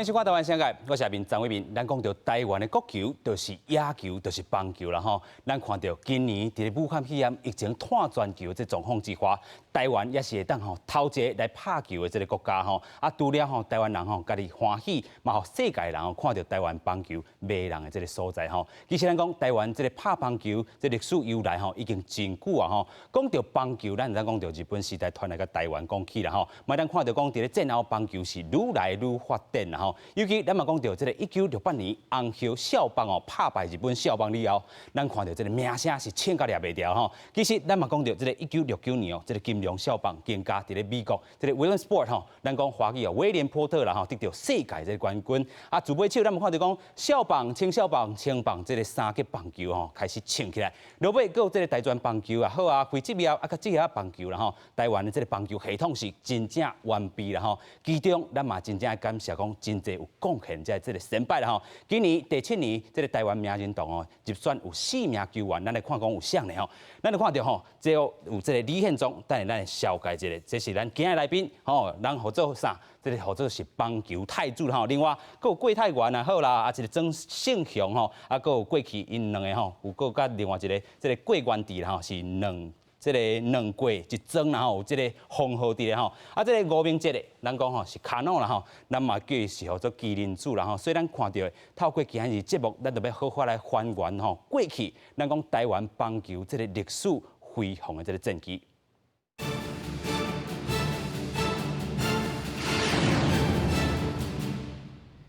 歡迎收看《台灣聲界》，我是阿明張偉民。咱講著台灣的國球，就是野球，就是棒球啦吼。咱看著今年佇咧武漢肺炎疫情湠全球這狀況之下，台灣也是會當吼頭一个來拍球的這个國家吼。啊，除了吼台灣人吼家己歡喜，嘛予世界人吼看著台灣棒球迷人的這个所在吼。其實咱講台灣這个拍棒球這歷史由來吼已經真久啊吼。講著棒球，咱會當講著日本時代傳來共台灣講起啦吼。嘛咱看著講佇咧戰後棒球是愈來愈發展啦吼。尤其咱嘛講著這个1968年紅葉少棒哦拍敗日本少棒以後，咱看著這个名聲是衝甲掠袂牢吼。其實咱嘛講著這个1969年哦，這个金龍少棒更加佇咧美國這个 Williamsport 吼，咱講華語哦威廉波特啦吼得著世界這个冠軍。啊，自尾手咱嘛看著講少棒、青少棒、青棒這个三級棒球吼開始衝起來。落尾閣有這个大專棒球也好啊，非職業啊，佮職業棒球啦吼，台灣的這个棒球系統是真正完備啦吼。其中咱嘛真正感謝講真濟有貢獻這這个先輩啦吼。今年第七年這个台灣名人堂哦入選有四名球員，咱來看講有啥呢吼？咱來看著吼，這個有這个李獻忠，等下咱來紹介一下，這是咱今日來賓吼，咱號做啥？這个號做是棒球太子吼。另外，閣有郭泰源也好啦，啊，一个曾勝雄吼，啊，閣有過去𪜶兩个吼，有閣佮另外一个這个郭元智啦吼，是兩。這个兩郭一莊啦吼，有這个封號佇咧吼。啊，這个吳明哲的，咱講吼是卡諾啦吼，咱嘛叫伊是號做麒麟子啦吼。所以咱看著透過今日節目，咱就欲好好來還原吼過去，咱講台灣棒球這个歷史輝煌的這个戰績。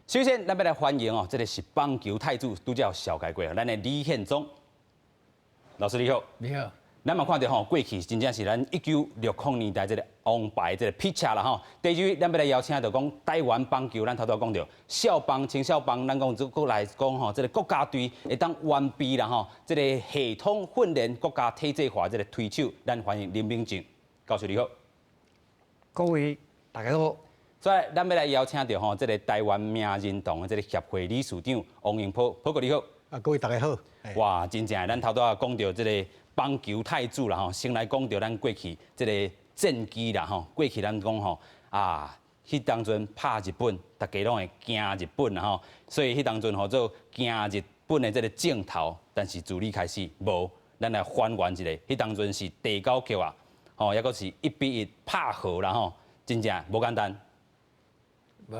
首先，咱欲來歡迎哦，這个是棒球太子，拄才有紹介過，咱的李獻忠老師你好。你好。咱嘛看著吼，過去真正是咱1960年代這个王牌這个 pitcher 啦吼。第二位，咱欲來邀請著講台灣棒球，咱頭拄講著少棒、青少棒，咱講這閣來講吼，這个國家隊會當完備啦吼，這个系統訓練、國家體制化這个推手，咱歡迎林明正教授你好。各位大家好。所以，咱欲來邀請著吼，這个台灣名人堂的這个協會理事長王榮波，波哥你好。啊，各位大家好。哇，真正咱頭拄仔講著這个棒球太子啦吼，先來講著咱過去這个戰績啦吼，過去咱講吼啊，彼當陣拍日本，大家攏會驚日本啦吼，所以彼當陣號做驚日本的這个鏡頭，但是自你開始無，咱來還原一下，彼當陣是第九局啊，吼，抑閣是1比1拍和啦吼，真正無簡單。無，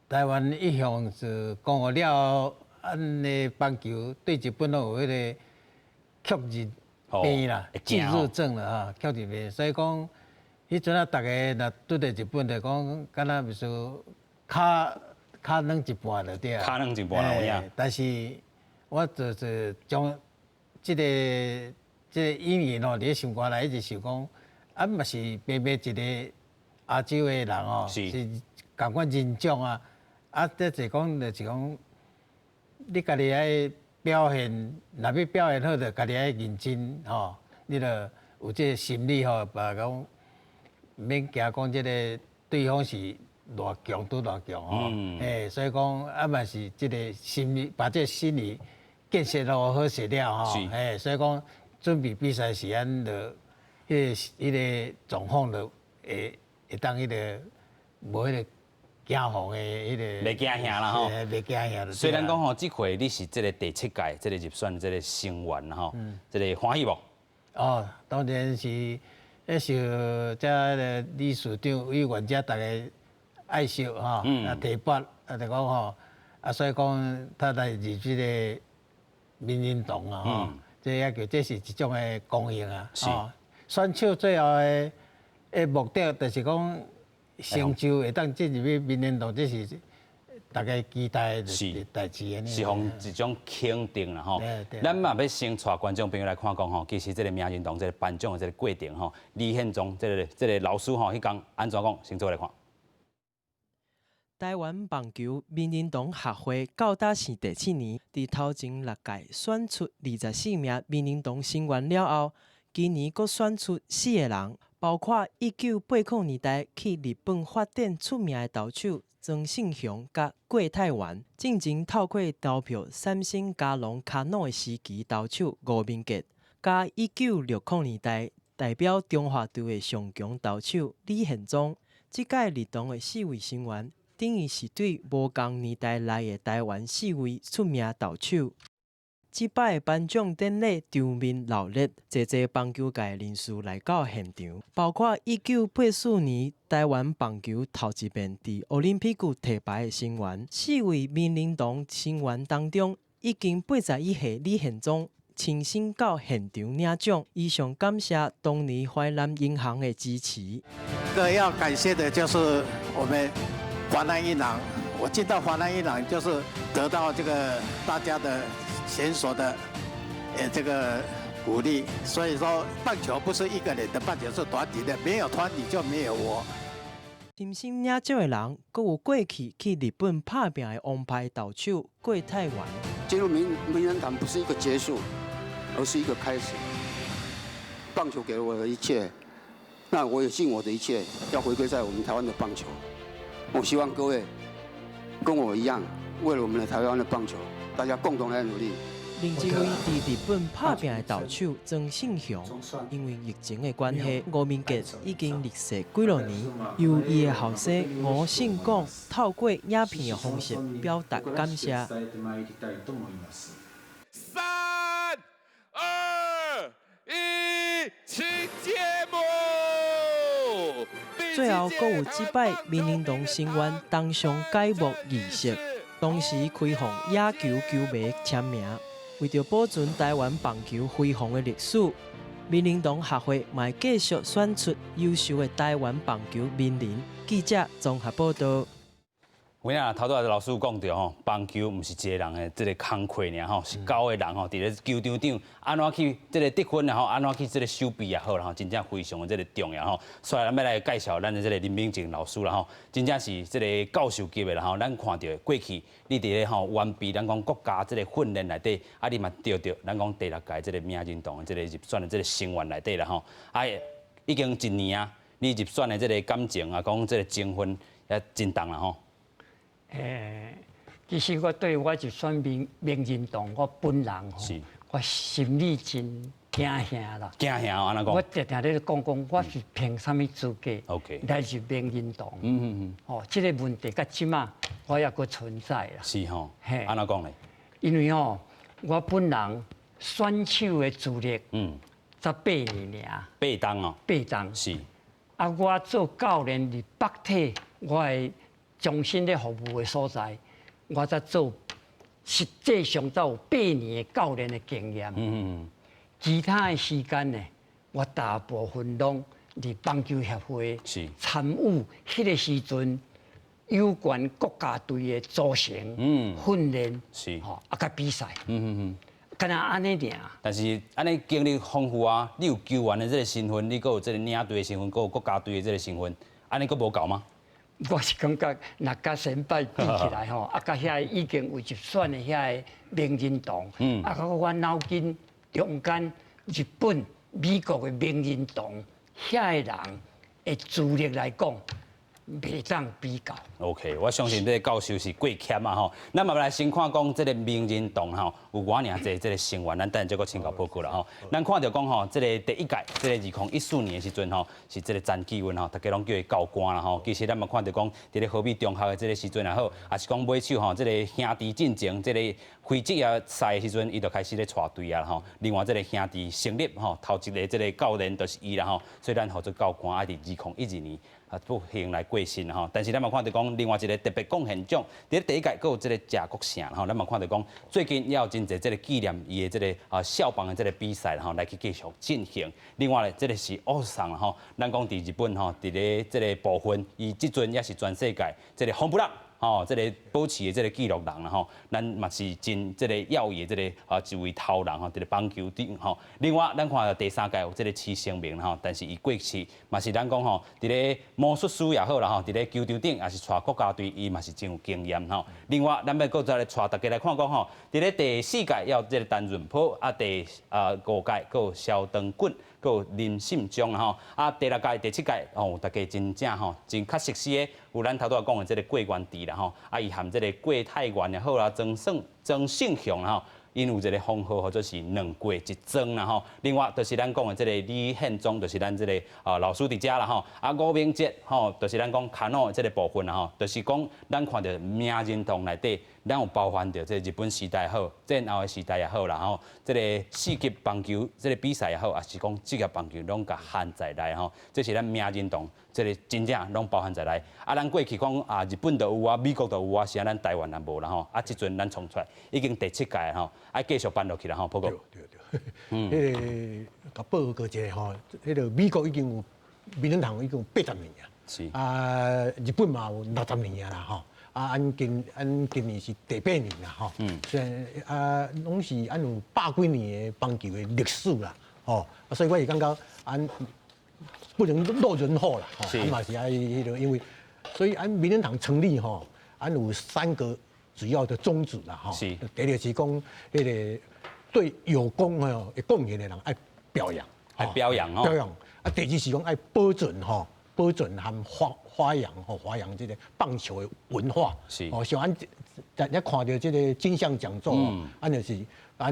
台灣一向是講了，按呢棒球對日本攏有彼个卻日病啦，拒日症啦哈，卻日病，所以講，彼陣啊，逐家若拄著日本，就講敢若欲說跤跤軟一半就對啊。跤軟一半啦，有影。但是我就是將這个這个陰影吼，佇咧心肝內一直想講，啊嘛是白白一个亞洲的人吼，是仝款人種啊，啊，這就講就是講，你家己愛表現，若欲表現好，就家己愛認真吼，你著有這个心理吼，別講免驚講這个對方是偌強拄偌強吼，欸，所以講啊嘛是這个心理，把這个心理建設好好勢了吼，欸，所以講準備比賽時陣就彼个彼个狀況就會會當彼个無彼个驚惶的彼个，袂驚嚇啦吼，袂驚嚇。雖然講吼，這回你是這个第七屆這个入選這个成員吼，這个歡喜無？哦，當然是，彼受這个理事長委員這逐家愛惜吼，啊提拔，啊就講吼，啊所以講他來入這个名人堂啊吼，這也叫這是一種的光榮啊。選手最後的的目的就是講。成就會當進入去名人堂，這是大家期待的代誌。是予一種肯定啦吼。咱嘛欲先帶觀眾朋友來看講吼，其實這个名人堂這个頒獎的這个過程吼，李獻忠這个這个老師吼，彼工按怎講？先做來看。台灣棒球名人堂學會到今是第七年，佇頭前六屆選出24名名人堂成員了後，今年閣選出四个人。包括1980年代去日本發展出名的投手曾勝雄佮郭泰源，進前透過投票三星加農卡諾的時期投手吳明傑，佮1960年代代表中華隊的上強投手李獻忠。這屆入堂的四位成員，等於是對無仝年代來的台灣四位出名投手。這擺的頒獎典禮場面鬧熱，濟濟棒球界人士來到現場，包括1984年台灣棒球頭一遍佇奧林匹克提牌的成員，四位名人堂成員當中，已經81歲李獻忠親身到現場領獎，伊上感謝當年華南銀行的支持。這個要感謝的就是我們華南銀行，我進到華南銀行就是得到這個大家的選手的這個鼓勵，所以說棒球不是一個人的，棒球是團體的，沒有團體就沒有我。親身領獎的人，閣有過去去日本拍拚的王牌投手郭泰源。進入名人堂不是一個結束，而是一個開始。棒球給了我的一切，那我也盡我的一切，要回歸在我們台灣的棒球。我希望各位跟我一樣，為了我們的台灣的棒球，大家共同來努力。另一位佇日本拍拚的投手莊勝雄，因為疫情的關係，吳明傑已經離世幾落年，由伊的後生吳勝廣透過影片的方式表達感謝。三、二、一，請揭幕。最後，閣有這擺名人堂成員當場解幕儀式，同時開放野球球迷簽名。為著保存台灣棒球輝煌的歷史，名人堂學會嘛會繼續選出優秀的台灣棒球名人。記者綜合報道。有影頭拄仔老師有講著吼，棒球毋是一個人的這個工課爾吼，是九個人吼，佇咧球場頂按怎去這個得分也好，按怎去這個守備也好啦吼，真正非常的這個重要吼。所以咱欲來介紹咱的這個林明靜老師啦吼，真正是這個教授級的啦吼。咱看著過去你佇咧吼完備咱講國家這個訓練內底，啊你嘛得著咱講第六屆這個名人堂的這個入選的這個成員內底啦吼。啊，已經一年啊，你入選的這個感情啊，講這個情分也真重啦吼。其實我對我入選名人堂，我本人吼，我心裡真驚嚇啦。驚嚇按怎講？我定定咧講講，我是憑啥物資格來入名人堂？哦，這個問題到這馬我猶閣存在啦。是吼，按怎講咧？因為吼，我本人選手的資歷，才八年爾。八冬哦。八冬。是。啊，我做教練佇北體，我的終身咧服務的所在，我才做實際上才有八年的教練的經驗。其他的時間呢，我大部分攏佇棒球協會參與彼個時陣有關國家隊的組成、訓練、吼啊，佮比賽。敢若按呢爾。但是按呢經歷豐富啊，你有球員的這個身份，你閣有這個領隊的身份，閣有國家隊的這個身份，按呢閣無夠嗎？我是感覺，若佮先輩比起來吼，啊，佮遐個已經有入選的遐个名人堂，啊，閣我腦筋中間日本、美國的名人堂遐个人的資歷來講，袂當比較。 OK，我相信這個教授是過謙啊吼。咱嘛來先看講這個名人堂吼，有偌爾濟這個成員，咱等下再閣請教報告啦吼。咱看著講吼，這個第一屆，這個2014年的時陣吼，是這個詹繼文吼，大家攏叫伊教官啦吼。其實咱嘛看著講，佇咧和美中學的這個時陣也好，抑是講尾手吼，這個兄弟進前這個非職業賽的時陣，伊就開始咧帶隊啊吼。另外這個兄弟成立吼，頭一個這個教練就是伊啦吼。所以咱號做教官，啊佇2012年啊不幸來過身吼。但是咱嘛看著講，另外一個特別貢獻獎，佇咧第一屆閣有這個謝國勝吼，咱嘛看著講，最近也有真濟這個紀念伊的這個啊少棒的這個比賽吼，來去繼續進行。另外咧，這個是奧桑吼，咱講佇日本吼，佇咧這個部分，伊這陣也是全世界這個ホームラン吼，這個保持的這個紀錄人啦吼，咱嘛是真這個耀異的這個啊一位頭人吼，佇咧棒球頂吼。另外，咱看著第三屆有這個徐成明吼，但是伊過去嘛是咱講吼，佇咧魔術師也好啦吼，佇咧球場頂也是帶國家隊，伊嘛是真有經驗吼。另外，咱欲閣再來帶大家來看講吼，佇咧第四屆有這個陳潤波，啊第啊五屆閣有蕭長棍，閣有林信忠吼，啊第六屆、第七屆哦，大家真正吼真較熟悉的，有咱頭拄仔講的這個郭元智啦吼，啊伊含這個郭泰源也好啦，莊勝莊勝雄啦吼， 𪜶有一个封號，或者是兩過一莊啦吼。另外就是咱講的這個李憲忠，就是咱這個啊老師佇遮啦吼。啊吳明哲吼，就是咱講卡諾這個部分啦吼，就是講咱看著名人堂內底，咱有包含著這個日本時代好，戰後的時代也好啦吼，這個四級棒球這個比賽也好，抑是講職業棒球攏共含在內吼。這是咱名人堂，這個真正攏包含在內。啊，咱過去講啊，日本就有啊，美國就有啊，是按咱台灣也無啦吼。啊，這陣咱創出來已經第七屆吼，愛繼續辦落去啦吼，報告。對對對，彼個共報告一下吼，彼個美國已經有名人堂已經有80年啊，啊，日本嘛有60年啊啦吼。啊，按今年是第八年啦，吼。雖然啊，攏是按有百幾年的棒球的歷史啦，吼。所以我是感覺按不能落人後啦，吼。按嘛是愛彼個，因為所以按名人堂成立吼，按有三個主要的宗旨啦，吼。第一個是講彼個對有功吼、會貢獻的人愛表揚，愛表揚哦。表揚。啊，第二是講愛保存吼。保存和發揚吼，發揚這個棒球的文化。哦，像按咱一看著這個金像獎座，按就是彼個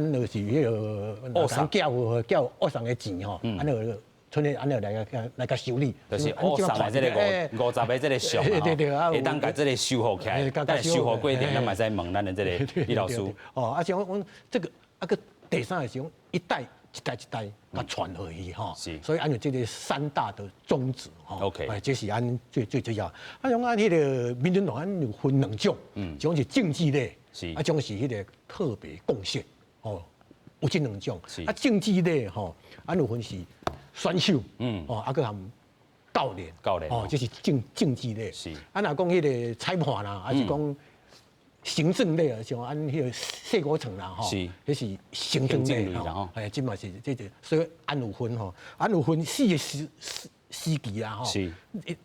繳繳學送的錢吼，按就剩咧按就來共修理。就是學送的這個50個這個像吼，會當共這個修復起來，但修復過程咱嘛使問咱的這個李老師。哦，啊像阮這個啊閣第三個是講一代。一代一代共傳落去吼，所以按有這個三大的宗旨吼，OK，這是按最最主要。啊，像按彼個名人堂按有分兩種，一種是競技類，啊，一種是彼個特別貢獻，哦，有這兩種。啊，競技類吼，按有分是選手，哦，啊，閣含教練，教練，哦，這是競技類。啊，若講彼個裁判啦，還是講行政類啊，像按彼個謝國成啦，吼，彼是行政類吼，哎，這嘛是這個，所以按有分吼，按有分四個時期啦，吼。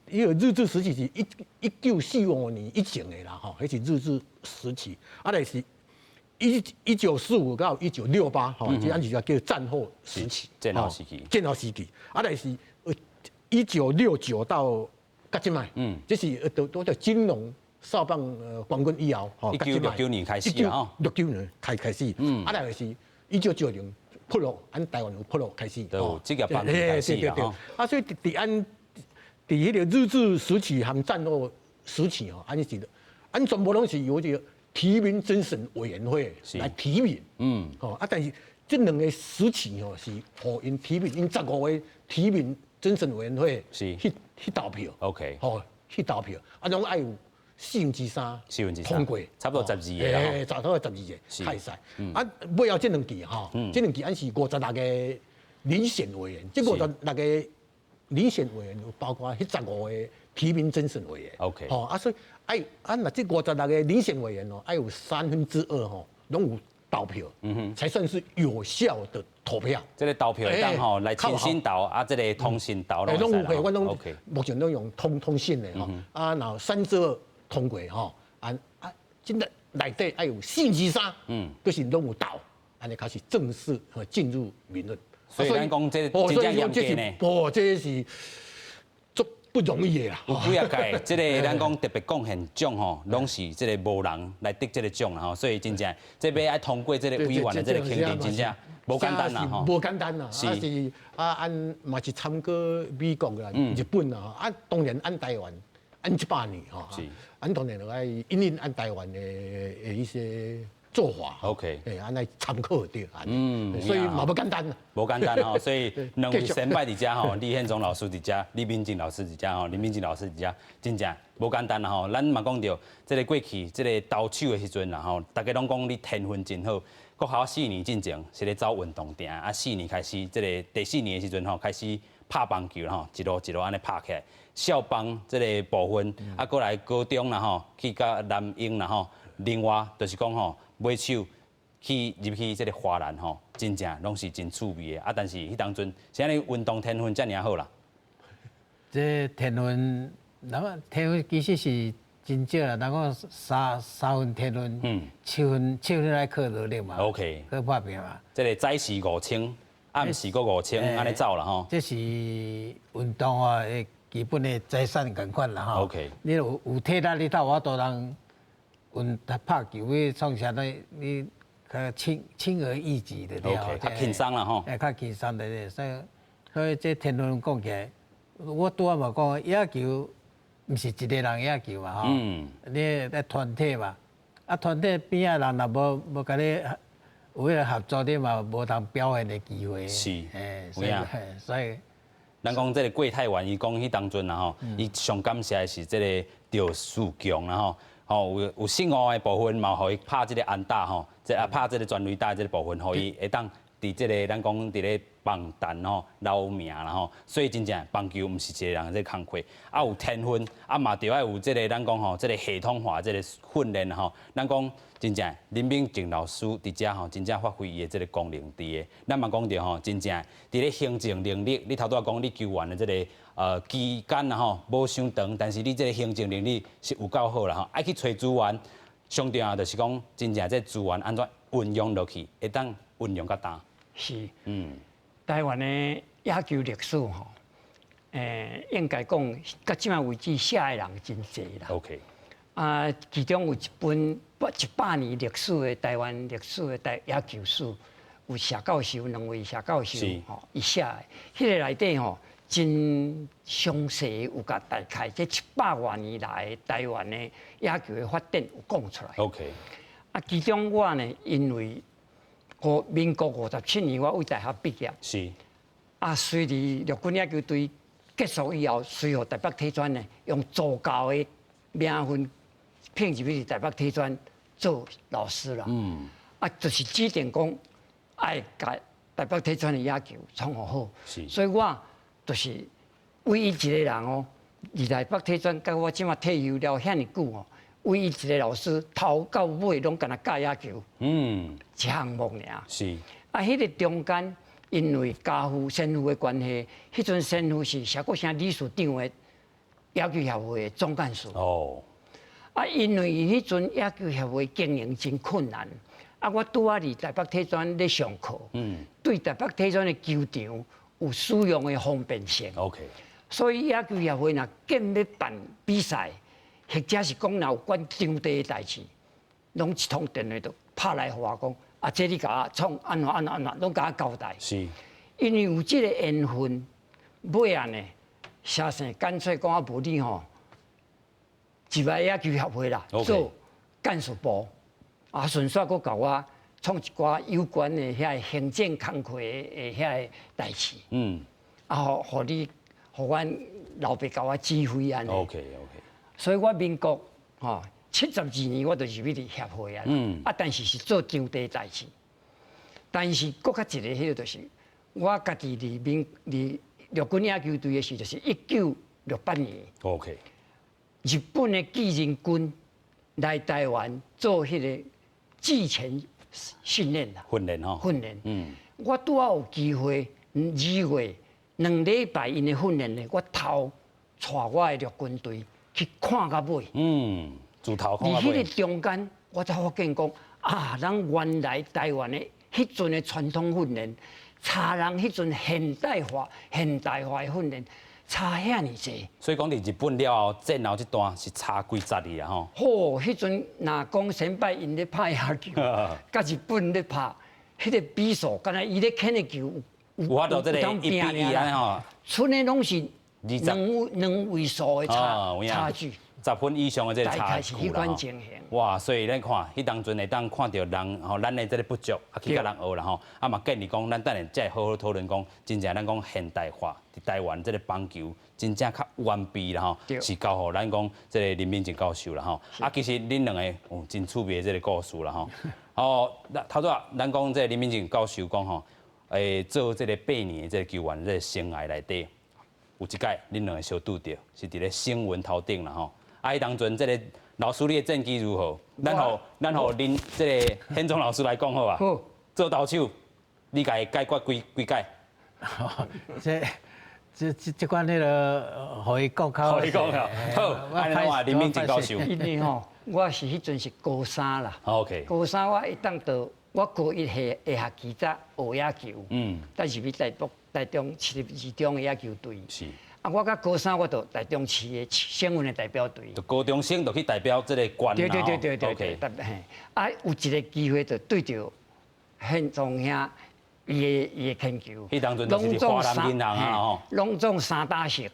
彼個日治時期是1945年以前的啦，吼，彼是日治時期，啊，就是1945到1968，吼，這按是叫戰後時期。戰後時期。戰後時期，啊，就是1969到到這擺，這是都叫金融少棒冠軍以後，吼，1969年開始啊， 69年開始，啊，來就是1990プロ，按台灣有プロ開始，對，這個棒開始啦，啊，所以佇按佇彼個日治時期和戰後時期吼，按是，按全部攏是由這個提名甄審委員會來提名，吼，啊，但是這兩個時期吼是予𪜶提名，𪜶15個提名甄審委員會去投票吼，去投票，啊，攏愛有四分之三通過，差不多十二個啦，差不多十二個才會使。啊，尾後這兩期吼，這兩期按是56個遴選委員，這56個遴選委員有包括彼十五個提名甄審委員。 吼，啊，所以愛啊，若這56個遴選委員哦，愛有三分之二吼，攏有投票，才算是有效的投票。這個投票會當吼來親身投，啊，這個通訊投攏有，我攏目前攏用通訊的吼，啊，然後三之二通過吼，啊啊，真的內底愛有四分之三，就是攏有投，按呢開始正式進入名人。所以咱講這真正嚴格呢。哦，這是足不容易的啦。有幾仔屆，這個咱講特別貢獻獎吼，攏是這個無人來得這個獎啦吼，所以真正這欲愛通過這個委員的這個肯定，真正無簡單啦吼。無簡單啦，啊是啊，按嘛是參考美國啦、日本啦，啊當然按台灣。按這百年吼，按當然就愛因應按台灣的一些做法，OK，按來參考對，所以嘛無簡單。無簡單吼，所以兩位先輩佇遮吼，李憲忠老師佇遮，李明進老師佇遮吼，林明進老師佇遮，真正無簡單啦吼。咱嘛講著，這個過去這個投手的時陣啦吼，大家攏講你天分真好。國校四年進前是咧走運動埕，啊四年開始，這個第四年的時陣吼，開始拍棒球吼，一路一路按呢拍起來。少棒這個部分，啊，閣來高中啦吼，去到南英啦吼，另外就是講吼，尾手去入去這個華南吼，真正攏是真趣味的。啊，但是彼當陣，啥物運動天分遮爾好啦？這天分，那麼天分其實是真少啦。人講三分天分，七分愛靠努力嘛。 靠打拼嘛。這個早時5000，暗時閣5000，按呢走啦吼。這是運動啊，基本的財產仝款啦吼。 你有體力，你才有法度通運拍球去創啥呢？你較輕而易舉的對。OK，較輕鬆啦吼。欸，較輕鬆的咧，所以這天分講起來，我拄仔嘛講野球，毋是一個人野球嘛吼，你咧團體嘛，啊團體邊仔人若無共你有彼個合作，你嘛無通表現的機會。是，所以，咱講這個郭泰源，伊講彼當陣啊吼，伊上感謝的是這個趙樹強啦吼，吼有失誤的部分嘛，予伊拍這個安打吼，這啊拍這個全壘打這個部分，予伊會當佇這個咱講佇咧棒壇吼留名啦吼，所以真正棒球毋是一個人這個工課，啊有天分，啊嘛著愛有這個咱講吼，這個系統化這個訓練吼，咱講真正林明靜老師佇遮吼，真正發揮伊的這個功能佇的。咱嘛講著吼，真正佇咧行政能力，你頭拄仔講你球員的這個期間啦吼，無傷長，但是你這個行政能力是有夠好啦吼，愛去揣資源，上重要就是講真正這資源按怎運用落去，會當運用較焦。是，台灣的野球歷史吼，應該講到這擺為止寫的人真濟啦。 啊，其中有一本100年歷史的台灣歷史的台野球史，有謝教授兩位謝教授吼，伊寫的，彼個內底吼真詳細有共大概這100外年來台灣的野球的發展有講出來。 啊，其中我呢，因為民國57年，我對大學畢業。啊，隨佇陸軍野球隊結束以後，隨予台北體專呢，用助教的名分聘入去台北體專做老師啦。啊，就是指定講愛共台北體專的野球創予好。所以我就是唯一一個人哦，佇台北體專，到我這馬退休了遐爾久哦，唯一一個老師頭到尾攏干焦教野球。一項目爾。啊，彼個中間，因為家父先父的關係，彼陣先父是蕭國成理事長的野球協會的總幹事。啊，因為伊彼陣野球協會經營真困難，啊，我拄仔佇台北體專咧上課，對台北體專的球場有使用的方便性。 所以野球協會若見欲辦比賽，或者是講若有關場地的代誌，攏一通電話就拍來予我講，啊，這你共我創按怎按怎按怎，攏共我交代。因為有這個緣分，尾仔呢，謝生乾脆講啊，無你吼，入來野球協會啦，做幹事部，啊，順紲閣共我創一寡有關的遐個行政工課的遐個代誌。啊，予你，予阮老爸共我指揮按呢。 所以我民國吼72年我就入去佇協會啊，啊，但是是做場地代誌。但是閣較一個彼個就是，我家己佇民佇陸軍野球隊的時，就是1968年。 日本的技能軍來台灣做彼個季前訓練啦。訓練吼。訓練。我拄仔有機會，2月2禮拜𪜶的訓練呢，我頭帶我的陸軍隊去看到尾。自頭看到佇彼個中間，我才發現講啊，咱原來台灣的彼陣的傳統訓練，差人彼陣現代化的訓練差遐爾濟。所以講，佇日本了後，戰後這段是差幾十年啊吼。吼，彼陣若講先擺𪜶咧拍野球，佮日本咧拍，彼個比數，敢若伊咧牽的球有法度這個1比1按呢吼。賰的攏是兩位數的差距。 10分以上的這個差距啦。哇，所以咱看，彼當陣會當看著人吼，咱的這個不足，啊去共人學啦吼，啊嘛建議講，咱等下再好好討論講，真正咱講現代化佇台灣這個棒球真正較完備啦吼，是交予咱講這個林明靜教授啦吼。啊，其實恁兩個有真趣味的這個故事啦吼。哦，頭拄仔咱講這個林明靜教授講吼，做這個8年的這個球員這個生涯內底，有一擺恁兩個相拄著，是佇咧新聞頭頂啦吼。啊！彼當陣這個老師，你的戰績如何？咱予恁這個憲宗老師來講好啊。好。做投手，你共伊解決幾幾擺？這款彼個，予伊講較。予伊講啊。好，按呢話林明靜教授。因為吼，我是彼陣是高三啦。 高三我會當到我高一下下學期才學野球。才入去台北、台中72中的野球隊。啊，我佮高三我就台中市的省份的代表隊。就高中生就去代表這個縣。對對對對對對。嘿，啊，有一個機會就對著憲宗兄伊的牽球。彼當陣就是華南銀行啊吼。攏總三打席。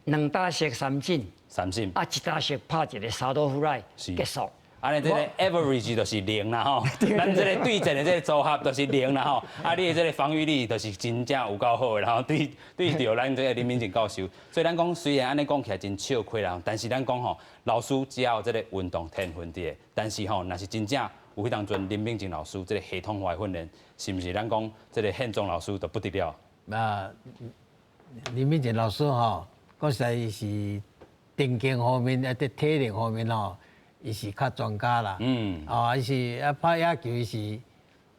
兩打席三振。三振。啊，一打席拍一個三壘 fly 結束。按呢，這个 average 就是零啦吼，咱這个對戰的這个組合就是零啦吼，啊，你的這个防禦力就是真正有夠好的，然後對對著咱這个林明靜教授，所以咱講雖然按呢講起來真笑虧啦，但是咱講吼，老師只要有這个運動天分佇的，但是吼，若是真正有彼當陣林明靜老師這个系統化訓練，是毋是咱講這个憲宗老師就不得了？啊，林明靜老師吼，講實在伊是田徑方面啊，佇體能方面吼。伊是較專家啦，哦，伊是啊拍野球，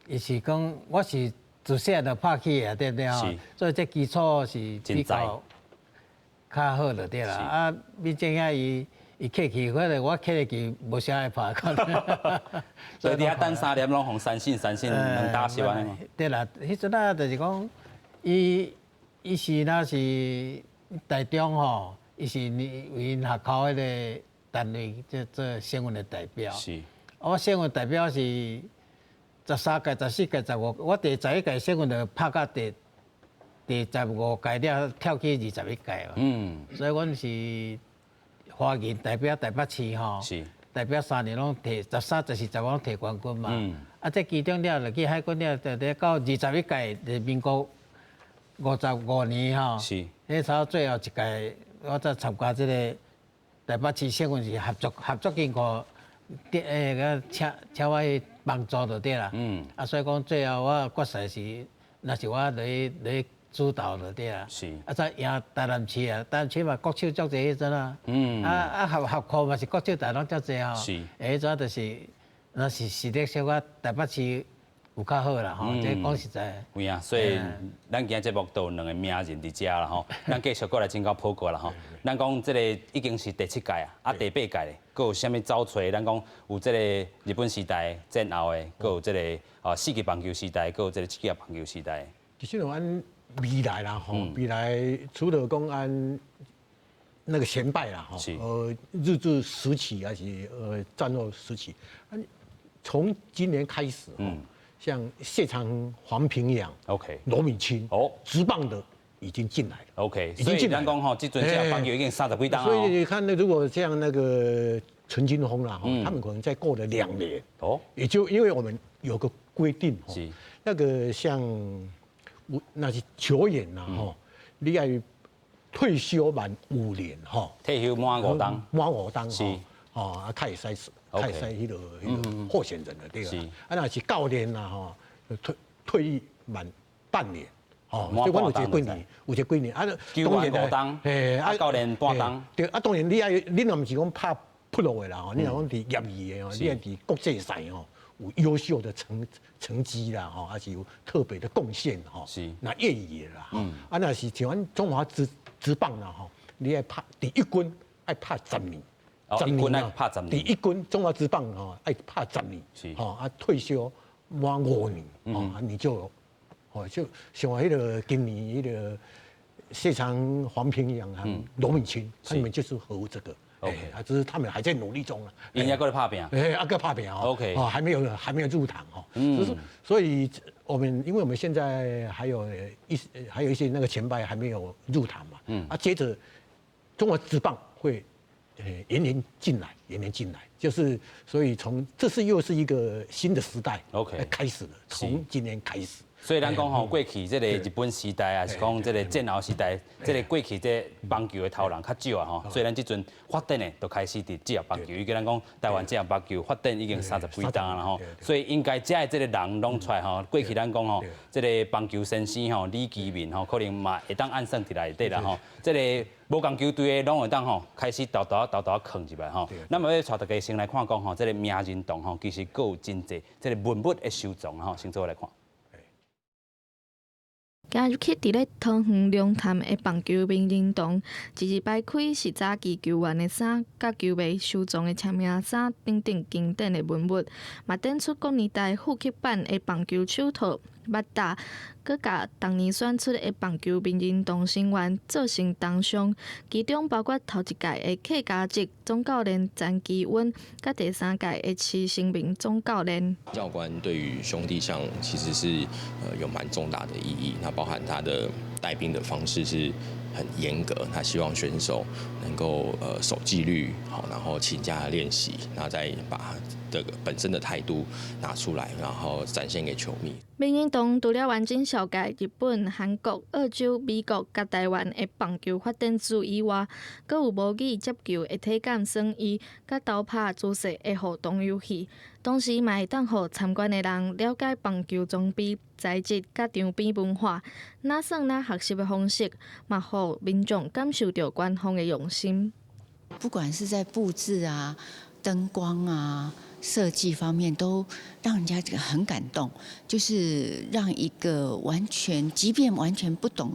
伊是講我是自細漢就拍起的，對不對吼？所以這基礎是比較較好就對啦。啊，明正兄伊客氣，反正我客氣無啥愛拍。所以佇遐等三點攏予三振三振兩打席按呢。對啦，彼陣啊就是講，伊伊是若是台中吼，伊是為𪜶學校彼个單位這做省份的代表。我省份代表是13屆、14屆、15，我第11屆省份就拍到第15屆了，跳去21屆嘛。所以阮是華人代表台北市吼。代表3年攏提13、14、15攏提冠軍嘛。啊，這其中了就去海軍了，就到21屆，就民國55年吼。彼時最後一屆，我才參加這个台北市省份是合作金庫，欸，請請我去幫助就對啦。啊，所以講最後我決賽是，若是我來主導就對啦。啊，才贏台南市啊，台南市嘛國手足濟彼陣啊。啊啊合學校嘛是國手大攏足濟吼。彼陣就是，若是實力小可台北市有較好啦吼，這講實在。有影，所以咱今仔節目都有兩个名人佇遮啦吼，咱繼續過來請教普哥啦吼。咱講這个已經是第七屆啊，啊第八屆咧，閣有啥物走揣？咱講有這个日本時代戰後的，閣有這个啊四級棒球時代，閣有這个七級棒球時代。其實阮未來啦吼，未來除了講按那個前輩啦吼，日治時期還是戰後時期，從今年開始，像謝長恆、黃平洋、 羅敏卿，職棒的已經進來了。 已經進來。所以咱講吼，這陣這棒球已經三十幾冬。所以你看，那如果像那個陳金鋒啦，他們可能再過了2年，也就因為我們有個規定，那個像那些球員啦，吼，你愛退休滿五年，吼，退休滿五冬，滿五冬，是，哦，啊，開始開始彼個候選人了，對吧？啊，若是教練啦，吼，退役滿半年，哦，所以阮有一個規年，有一個規年，啊，當然五冬，嘿，啊，教練半冬，對，啊，當然你愛，你若毋是講拍 pro 的啦，吼，你若講佇業餘的吼，你愛佇國際賽吼有優秀的成績啦，吼，還是有特別的貢獻吼，那業餘的啦，啊，若是像阮中華職棒啦，吼，你愛拍佇一軍愛拍十年。十年啊，拍十年。佇一軍中華職棒吼，愛拍十年，吼啊退休滿五年，哦，你就，哦就像彼个今年彼个謝長恆、黃平洋啊、羅敏卿，他們就是合乎這個。 啊，只是他們還在努力中啊。𪜶猶閣咧拍拚。哎，猶閣拍拚哦。 哦，還沒有入堂哦。就是所以我們因為我們現在還有一些那個前輩還沒有入堂嘛。啊，接着中華職棒會。年年進來，年年進來，就是所以從這是又是一個新的時代，開始了，從今年開始。所以咱講吼，過去這个日本時代啊，是講這个戰後時代，這个過去這棒球的頭人較少啊吼，所以咱這陣發展的就開始佇職業棒球，伊叫咱講台灣職業棒球發展已經三十幾冬啦吼，所以應該遮的這个人攏出來吼。過去咱講吼，這个棒球先生吼李奇民吼，可能嘛會當按算佇內底啦吼，這个無仝球隊的攏會當吼開始沓沓沓沓囥入來吼。咱嘛欲帶大家先來看講吼，這个名人堂吼，其實閣有真濟這个文物的收藏吼，先做伙來看。今日去佇咧桃園龍潭的棒球名人堂，一字排開是早期球員的衫、佮球迷收藏的簽名衫等等經典的文物，嘛展出各年代復刻版的棒球手套、捌打，閣共逐年選出的棒球名人堂成員做成銅像，其中包括頭一屆的客家籍總教練詹基溫，佮第三屆的池成明總教練。教官對於兄弟象其實是有蠻重大的意義，那包含他的帶兵的方式是很嚴格，他希望選手能夠守紀律，好，然後勤加練習，然後再把這個本身的態度拿出來，然後展現給球迷。名人堂除了完整紹介日本、韓國、澳洲、美國佮台灣的棒球發展史以外，閣有模擬接球的體感耍椅，佮投拍姿勢的互動遊戲，同時嘛會當予參觀的人了解棒球裝備、材質佮場邊文化。哪耍哪學習的方式，嘛予民眾感受著官方的用心。不管是在佈置啊、燈光啊、設計方面，都讓人家這個很感動。就是讓一個完全，即便完全不懂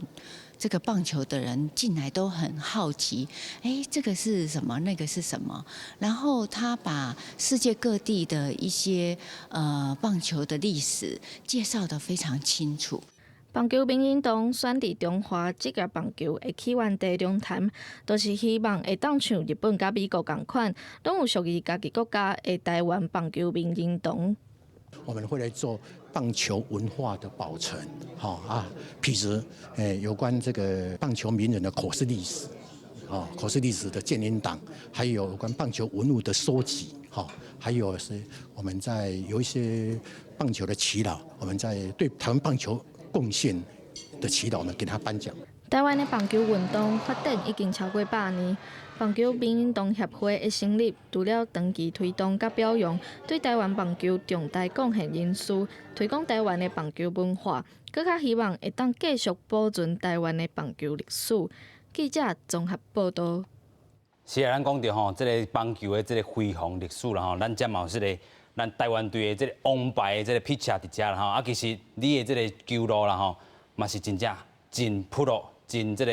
這個棒球的人進來都很好奇，哎，這個是什麼？那個是什麼？然後他把世界各地的一些棒球的歷史介紹得非常清楚。棒球名人堂選佇中華職業棒球的起源地龍潭，就是希望會當像日本佮美國仝款，攏有屬於家己國家的台灣棒球名人堂。我們會來做棒球文化的保存，好啊，譬如有關這個棒球名人的口述歷史，哦，口述歷史的鑑定檔，還有有關棒球文物的收集，哈，還有是我們在有一些棒球的耆老，我們在對台灣棒球貢獻的耆老，我們給他頒獎。台灣的棒球運動發展已經超過100年，棒球名人堂協會的成立，除了長期推動佮表揚對台灣棒球重大貢獻人士，推廣台灣的棒球文化，閣較希望會當繼續保存台灣的棒球歷史。記者綜合報道。是啊，咱講著吼，這个棒球的這个輝煌歷史啦吼，咱這嘛有這个咱台灣隊的這个王牌的這个 pitcher 佇遮啦吼，啊，其實你的這个球路啦吼，嘛是真正真 pro，真這个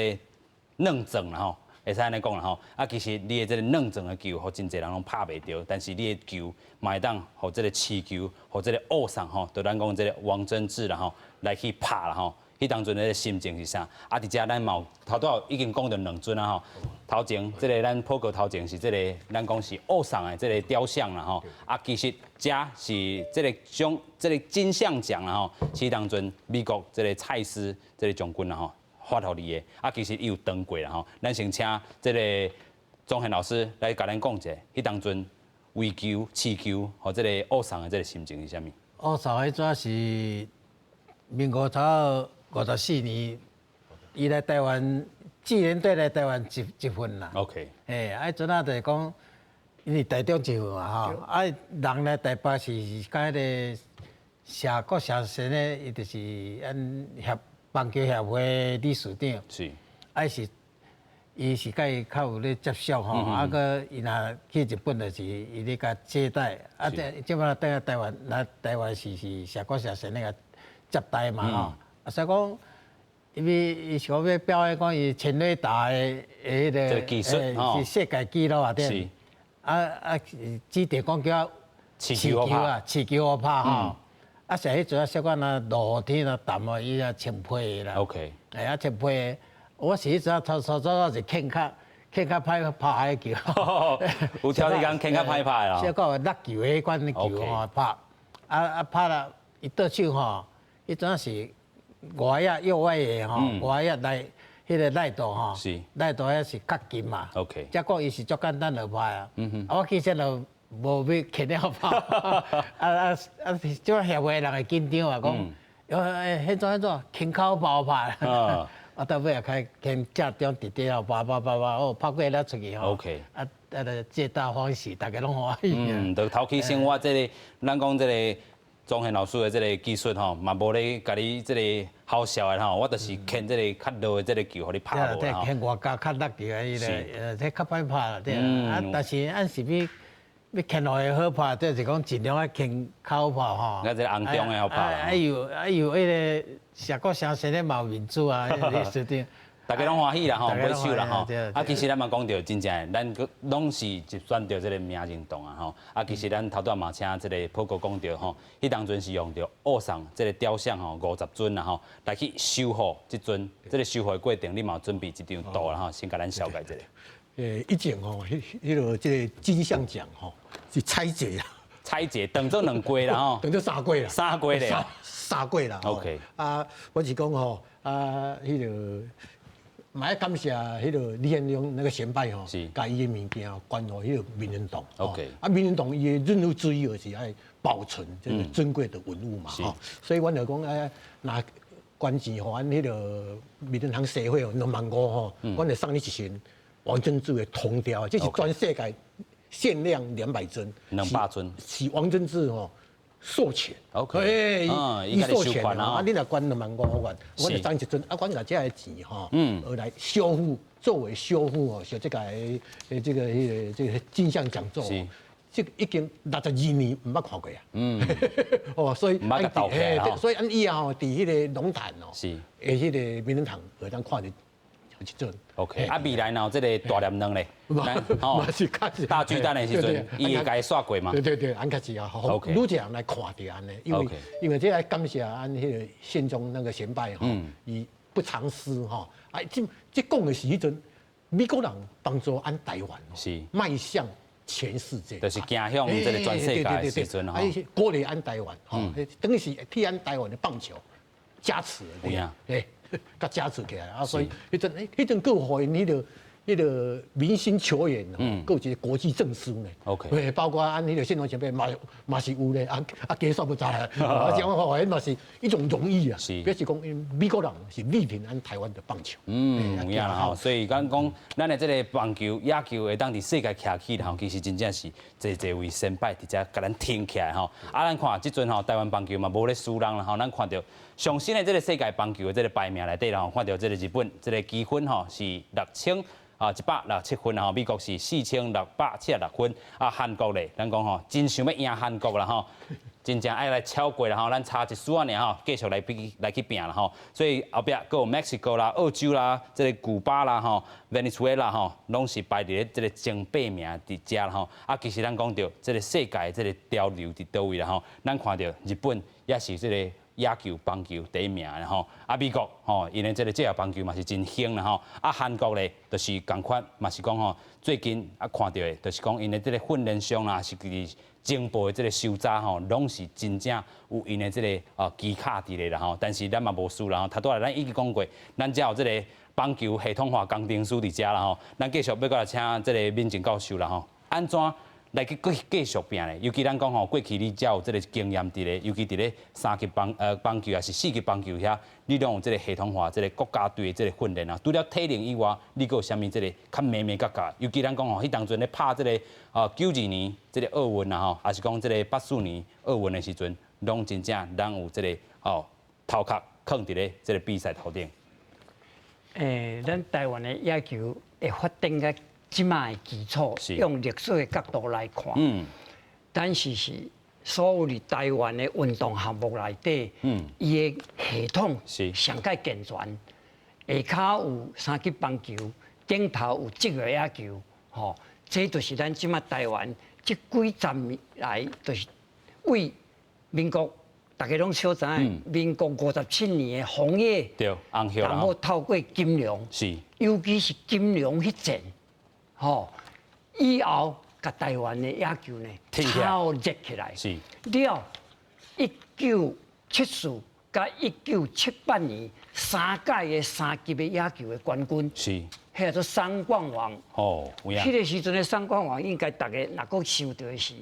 軟壯啦吼，會使按呢講啦吼。啊，其實你的這个軟壯的球，予真濟人攏拍袂著，但是你的球嘛會當予這个刺球，予這个惡送吼，就咱講這个王貞治啦吼，來去拍啦吼。彼當陣的心情是啥？啊，佇遮咱嘛有頭拄仔已經講著兩尊啊吼。頭前這个咱普哥頭前是這个咱講是惡送的這个雕像啦吼。啊，其實遮是這个獎這个金像獎啦吼，是當陣美國這个蔡司這个將軍啦吼發予你的。啊，其實伊有當過啦吼。咱先請這个鍾賢老師來共咱講一下，彼當陣圍球、刺球予這个惡送的這个心情是啥物？惡送彼陣是民國頭54年，伊來台灣，智聯隊來台灣集集訓啦。 嘿，啊，彼陣仔就是講，因為台中集訓嘛吼，啊，人來台北是佮彼个謝國謝先生，伊就是咱協棒球協會理事長。啊，是，伊是佮伊較有咧接觸吼，啊，閣伊若去日本就是伊咧共接待，啊，這這擺轉來台灣，來台灣是謝國謝先生共接待嘛吼。啊，所以講，因為伊是講欲表演講伊全壘打的彼个技術，是世界紀錄啊，對。啊啊，指定講叫刺球啊，刺球予拍吼。啊，是彼陣啊，小可若落雨天若澹哦，伊也穿皮啦。 哎，啊，穿皮，我是彼陣頭頭早早是牽較牽較歹拍彼球。有挑你講牽較歹拍啦。小可有落球彼款球吼拍，啊啊拍了，伊倒手吼，彼陣是外野右外野吼，外野來彼个內道吼，內道遐是較近嘛。 才講伊是足簡單就拍啊。啊，我其實就無欲牽了拍。啊啊啊！這擺協會人會緊張啊，講，欸，彼怎彼怎牽較好拍。啊，到尾也開牽正中直直後拍拍拍拍，哦，拍過了出去吼。 啊啊，就皆大歡喜，大家攏歡喜。嗯，就頭起生活這个，咱講這个。鍾賢老師的這个技術吼，嘛無咧共你這个好笑的吼，我就是牽這个較落的這个球，予你拍無啦。對，牽外角較落球的彼个，這較歹拍啦，對。啊，但是按是欲欲牽落會好拍，就是講盡量愛牽較好拍吼。啊，這个紅中的好拍。啊有啊有彼个謝國祥先生嘛有面子啊，理事長。大家攏歡喜啦吼，買手啦吼。啊，其實咱嘛講著真正，咱攏是入選著這個名人堂啊吼。啊，其實咱頭拄嘛請這個普哥講著吼，彼當陣是用著奧送這個雕像吼50尊啦吼，來去修復這尊，這個修復的過程，你嘛有準備這張圖啦吼，先共咱紹介一下。以前吼，彼個這個金像獎吼是拆解啊，拆解當做兩季啦吼，當做三季啦，三季咧，三季啦。 OK。啊，我是講吼，啊，彼個。嘛愛感謝彼個李彥龍那個前輩吼，共伊的物件捐予彼個名人堂。 啊，名人堂伊的任務之一就是愛保存這個珍貴的文物嘛，吼。所以阮就講哎，若捐錢予阮彼個名人堂協會哦，2萬5吼，阮就送你一身王貞治的銅雕，這是全世界限量200尊。 200尊。是王貞治吼授權。 伊授權啊，你若捐2萬5萬，我就送一尊，啊，阮共這个錢吼，來修復，作為修復哦，像這個這個彼個這個金像獎座，這個已經62年毋捌看過啊。哦，所以毋捌共鬥起。所以按以後佇彼個龍潭哦，的彼個名人堂會當看著一尊。 OK，啊，未來若有這個大連軟咧，吼，大巨蛋的時陣，伊會共伊刷過嘛？對對對，按確實啊，予愈濟人來看著按呢，因為這愛感謝按彼個憲宗那個前輩吼，伊不藏私吼，啊，這講的是彼陣美國人幫助按台灣邁向全世界，就是走向這個全世界的時陣吼，鼓勵按台灣，吼，等於是替按台灣的棒球加持，對，佮加持起來啊，所以彼陣欸，彼陣閣予𪜶彼個明星球員，閣有一個國際證書呢。 對，包括按彼個憲宗前輩嘛是有咧，啊啊加煞不知啦。啊，這樣話嘛是一種榮譽啊。表示講美國人是力挺咱台灣的棒球。嗯，有影啦吼。所以講講，咱的這個棒球、野球會當佇世界徛起吼，其實真正是濟濟位先輩佇遮共咱挺起來吼。啊，咱看這陣吼，台灣棒球嘛無咧輸人啦吼。咱看著上新的這個世界棒球的這個排名內底啦吼，看著這個日本這個積分吼是6167分吼，美國是4676分。啊，韓國咧，咱講吼，真想欲贏韓國啦吼，真正愛來超過啦吼，咱差一絲仔爾吼，繼續來比來去拚啦吼。所以後壁閣有墨西哥啦、澳洲啦、這個古巴啦吼、委內瑞拉吼，攏是排佇咧這個前八名佇遮啦吼。啊，其實咱講著這個世界這個潮流佇佗位啦吼，咱看著日本也是這個野球、棒球第一名的吼，啊美國吼，𪜶的這個職業棒球嘛是真興啦吼，啊韓國咧就是仝款，嘛是講吼，最近啊看著的，就是講𪜶的這個訓練上啦，是佇情報的這個搜查吼，攏是真正有𪜶的這個啊技巧佇咧啦吼。但是咱嘛無輸啦吼，頭拄仔咱已經講過，咱遮有這個棒球系統化工程師佇遮啦吼，咱繼續欲閣來請這個敏政教授啦吼，按怎來去繼續拚咧？尤其咱講吼，過去你才有這個經驗佇咧，尤其佇咧三級棒球抑是四級棒球遐，你攏有這個系統化、這個國家隊的這個訓練啊。除了體能以外，你閣有啥物這個較眉眉角角？尤其咱講吼，彼當陣咧拍這個啊92年這個奧運啊吼，抑是講這個84年奧運的時陣，攏真正咱有這個吼頭殼囥佇咧這個比賽頭頂。咱台灣的野球會發展到這擺的基礎，用歷史的角度來看，但是是所有佇台灣的運動項目內底，伊的系統上蓋健全，下跤有三級棒球，頂頭有職業野球，吼，這就是咱這擺台灣這幾十年來，就是為民國，大家攏曉知影，民國57年的紅葉，紅葉然後透過金龍，尤其是金龍彼戰，吼，以後共台灣的野球呢，炒熱起來。了，1974佮1978年三屆的三級的野球的冠軍，彼個做三冠王。哦，有影。彼個時陣的三冠王，應該大家若閣想著的是，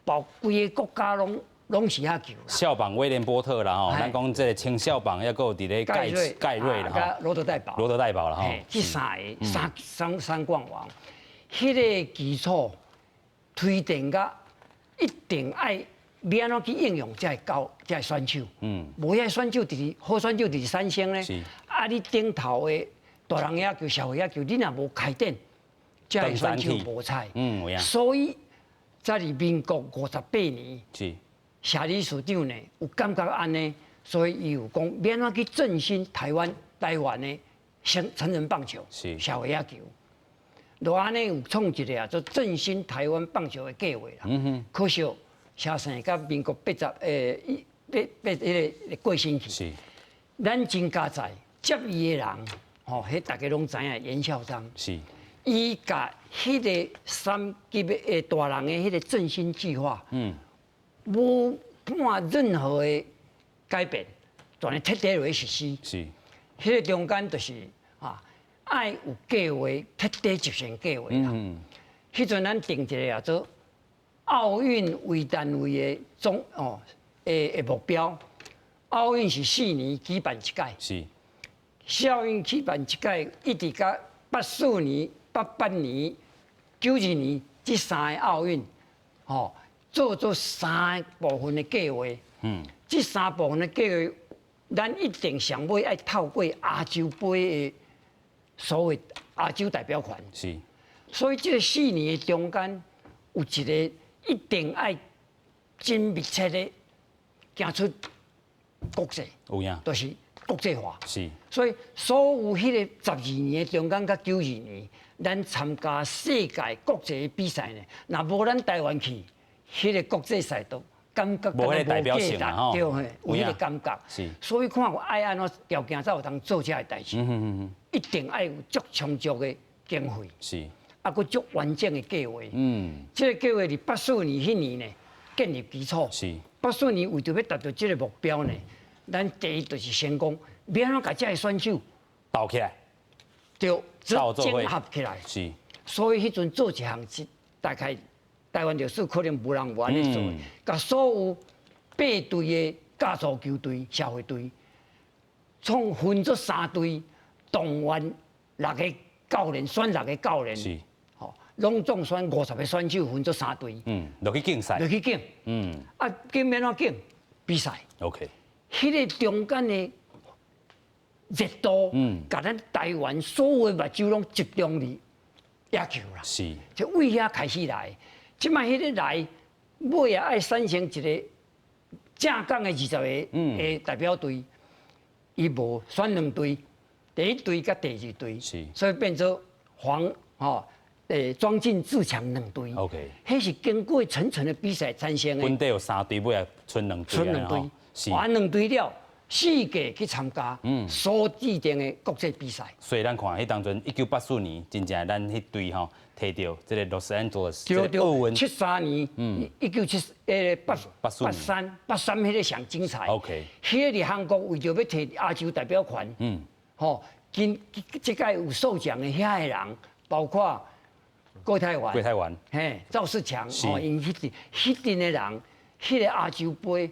包規个國家攏是野球。少棒威廉波特啦吼，咱講這個青少棒，抑閣有佇咧蓋瑞啦吼，羅德代寶。羅德代寶啦吼。這三个三冠王，彼個基礎推動甲一定愛欲按怎去應用這个教這个選手。無遐選手佇好選手佇產生咧。啊，你頂頭的大人野球、社會野球，你若無開展，這个選手無彩。所以在佇民國58年，謝理事長呢有感覺按呢，所以伊有講欲按怎去振興台灣的成人棒球，社會野球。就按呢有創一个啊，做振興台灣棒球的計劃啦。可惜，車生佮民國八十一八八彼个過身去。咱真佳哉接伊的人，吼，彼大家攏知影顏校長。伊共彼个三級的大人的彼个振興計劃，無半任何的改變，全咧徹底落去實施。彼个中間就是啊，愛有計劃，徹底執行計劃啦。彼陣咱定一个啊，做奧運為單位的總哦的目標。奧運是4年舉辦一屆。校運舉辦一屆，一直到84年、88年、92年這三個奧運，吼，做三個部分的計劃。這三部分的計劃，咱一定上尾愛透過亞洲盃的所謂亞洲代表權。所以這個4年的中間，有一個一定愛真密切的行出國際，有影，就是國際化。所以所有彼个12年的中間佮92年，咱參加世界國際的比賽呢，若無咱台灣去，彼个國際賽都感覺無彼个代表性啊，對嘿，有彼个感覺。所以看有愛按怎條件才有通做這个代誌。一定愛有足充足的經費。啊，閣足完整的計劃。這个計劃佇84年彼年呢，建立基礎。84年為著欲達到這个目標呢，咱第一就是先講，欲按怎共這个選手鬥起來，對，整合起來。所以彼陣做一項是大概台灣歷史可能無人有按呢做，共所有八隊的甲組球隊、社會隊，創分做三隊，動員六个教練，選六个教練。吼，攏總選50個選手，分做三隊。落去競賽。落去競。啊，競欲按怎競？比賽。 彼个中間的熱度，共咱台灣所有的目睭攏集中佇野球啦。就為遐開始來，這擺彼個來，尾仔愛產生一個正港的20個的代表隊，伊無選兩隊，第一隊佮第二隊，所以變做黃吼，莊敬自強兩隊。彼是經過層層的比賽產生的。本底有三隊，尾仔賰兩隊。賰兩隊，完兩隊了，四屆去參加所指定的國際比賽。所以咱看彼當陣1984年，真正咱彼隊吼提著這个 Los Angeles 這个奧運。73年，一九七八八三八三彼个上精彩。彼个佇韓國為著欲提亞洲代表權，吼，今這屆有受獎的遐个人，包括郭泰源、郭泰源，嘿，趙世強，吼，𪜶彼陣彼陣的人，彼个亞洲盃。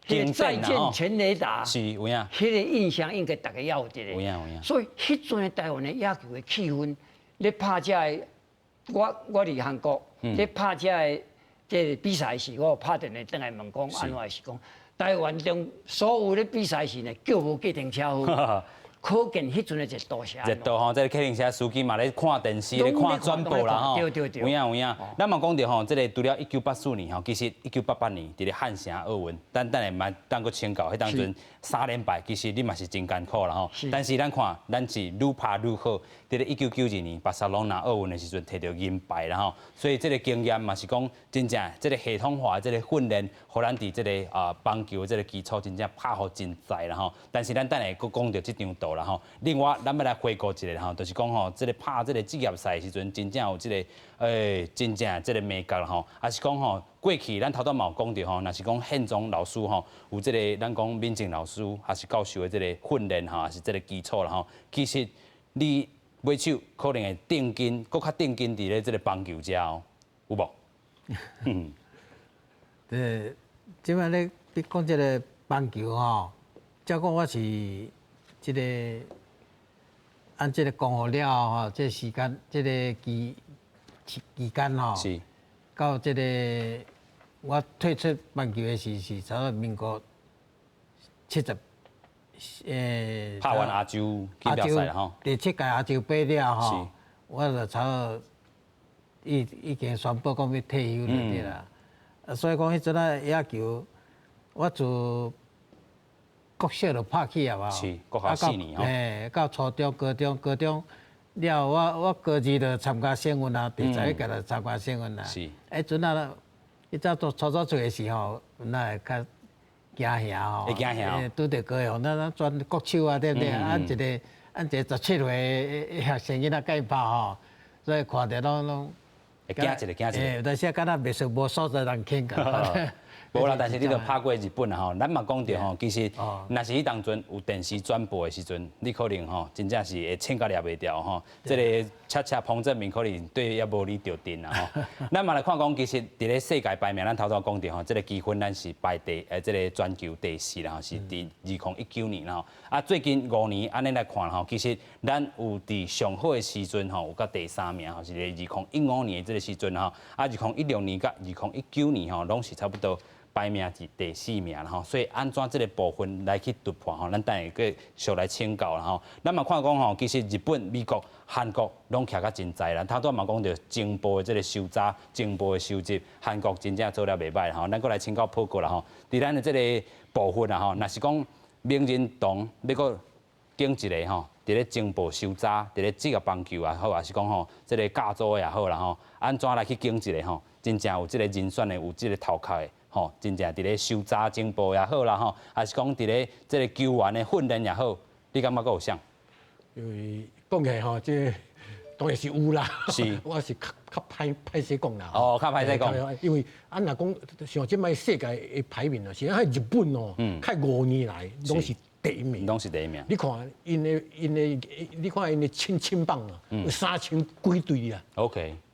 再見全壘打，是有影。彼个印象應該大家猶有一個。有影有影。所以彼陣的台灣的野球的氣氛，咧拍這个，我佇韓國咧拍這个這个比賽時，我有拍電話轉來問講，按怎是講台灣中所有咧比賽時呢，叫無計程車好。可見彼陣的熱度是按熱度吼，這个計程車司機嘛咧看電視咧看轉播啦吼。對對對。有影有影。咱嘛講著吼，這个除了1984年吼，其實1988年佇咧漢城奧運，咱等下嘛當閣請教，彼當陣三連敗，其實你嘛是真艱苦啦吼。但是咱看，咱是愈拍愈好。佇咧1992年巴塞隆納奧運的時陣，提著銀牌啦吼。所以這个經驗嘛是講真正這个系統化的這个訓練，予咱佇這个棒球的這个基礎真正拍予真在啦吼。但是咱等下閣講著這張圖啦吼。另外，咱欲來回顧一下吼，就是講吼，這个拍這个職業賽的時陣，真正有這个真正這个眉角啦吼。抑是講吼，過去咱頭拄嘛有講著吼，若是講憲宗老師吼，有這个咱講敏政老師，抑是教授的這个訓練吼，抑是這个基礎啦吼。其實你尾手可能會定根，閣較定根佇咧這个棒球遮哦，有無？對，這擺咧你講這个棒球吼，照講我是這个按這个講好了後吼，這個時間這个期間吼，到這个我退出棒球的時是差不多民國70，拍完亞洲錦標賽吼，第七屆亞洲盃了吼，我就差不多已經宣布講欲退休了對啦。啊，所以講彼陣仔野球，我自國小就拍起啊嘛。是國校4年吼。嘿，到初中、高中、高中了後，我高二就參加省運啊，第11屆就參加省運啊。彼陣啊，彼陣做初初出的時候，那會較驚嚇吼。會驚嚇。拄著高雄，咱咱選國手啊，對不對？啊，一個17歲的學生囡仔共伊拍吼，所以看著攏攏。會驚一下，驚一下。但是敢若袂輸無所在通輕共。無啦，但是你著拍過日本啊吼，咱嘛講著吼，其實若是彼當陣有電視轉播的時陣，你可能吼真正是會穿甲掠袂牢吼。這个恰恰彭政閔可能對猶無你著陣啦吼。咱嘛來看講，其實佇咧世界排名，咱頭拄講著吼，這个積分咱是排第這个全球第四啦吼，是佇2019年啦吼。啊，最近5年按呢來看吼，其實咱有佇上好的時陣吼，有到第三名吼，是咧2015年的這个時陣吼。啊，2016年佮2019年吼，攏是差不多。排名是第四名啦吼，所以按怎這个部分來去突破吼，咱等下繼續來請教啦吼。咱嘛看講吼，其實日本、美國、韓國攏徛甲真在啦。頭拄嘛講著情報的這个收集、情報的收集，韓國真正做了袂䆀吼。咱閣來請教報告啦吼。佇咱的這个部分啦吼，若是講名人堂欲閣揀一个吼，佇咧情報收集、佇咧職業棒球也好，抑是講吼，這个教組也好啦吼，按怎來去揀一个吼，真正有這个人選的，有這个頭殼的。吼，真正佇咧搜查情報也好啦，吼，抑是講佇咧這个球員的訓練也好，你感覺閣有啥？因為講起來吼，這當然是有啦。我是較較歹歹勢講啦。哦，較歹勢講。因為按若講像這擺世界的排名啊，是按日本哦，開5年來攏是第一名。攏是第一名。你看𪜶的𪜶的，你看𪜶的青青棒啊，有3000幾隊啊。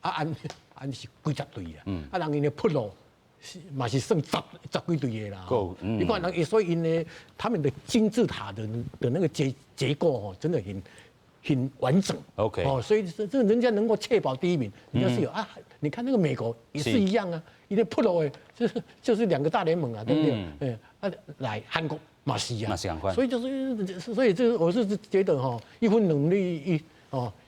啊，按按是幾十隊啊。啊，人𪜶的プロ。是嘛是算十十幾隊的啦。你看人，所以𪜶的他們的金字塔的那個結構哦，真的很完整。 哦，所以這人家能夠確保第一名，人家是有啊。你看那個美國也是一樣啊，因為プロ的就是兩個大聯盟啊，對不對？嗯。啊，來韓國嘛是啊。嘛是仝款。所以就是，所以這我是覺得吼，一分努力